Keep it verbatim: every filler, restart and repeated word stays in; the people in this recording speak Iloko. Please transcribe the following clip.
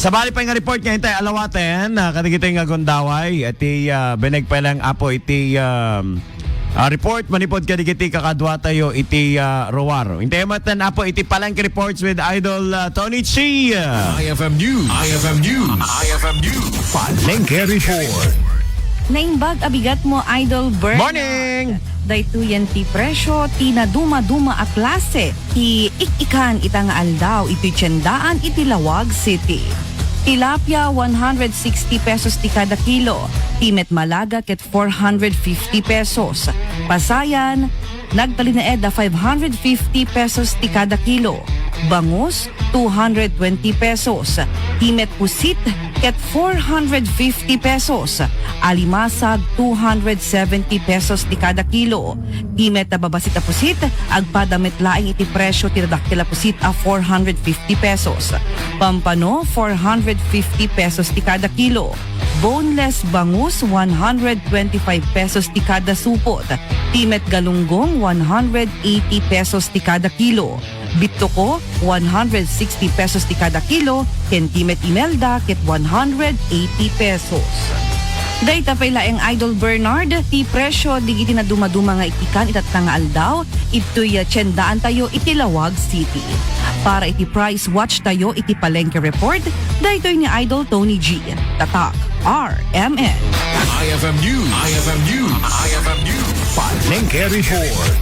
Sabali pay nga report nga intay alawaten, ah, kadagiti nga gundaway, iti, ah, bineg pay lang, Apo, iti, um, ah, report manipod kadagiti kakadua tayo iti, ah, Roar. Intay maten, Apo, iti Palengke Reports with Idol, ah, Tony Chi. I F M News. I F M News. I F M News. Palengke Report. Naimbag a bigat mo, Idol Bernard. Morning! Daytoyen ti presyo ti naduma-duma a klase ti ik-ikan ita nga aldaw iti tiendaan iti Laoag City. Tilapia, one hundred sixty pesos ti kada kilo. Ti met malaga ket four hundred fifty pesos. Pasayan, nagtalinaed a five hundred fifty pesos ti kada kilo. Bangus, two hundred twenty pesos. Ti met pusit ket four hundred fifty pesos. Alimasag, two hundred seventy pesos ti kada kilo. Ti met a babasit a pusit, agpada met laeng iti presyo ti nadakkel a pusit a four hundred fifty pesos. Pampano, four hundred fifty pesos ti kada kilo. Boneless bangus, one hundred twenty-five pesos ti kada supot. Ti met galunggong, one hundred eighty pesos ti kada kilo. Bittuko, one hundred sixty pesos ti kada kilo, ken ti met imelda ket one hundred eighty pesos. Dayta pay laeng, Idol Bernard, ti presyo digiti naduma-duma nga ik-ikan itatta nga aldaw, itoy tiendaan tayo iti Laoag City. Para iti price watch tayo iti Palengke Report, daytoy ni Idol Tony G. Tatak, R M N. I F M News. I F M News. I F M News. Palengke Report.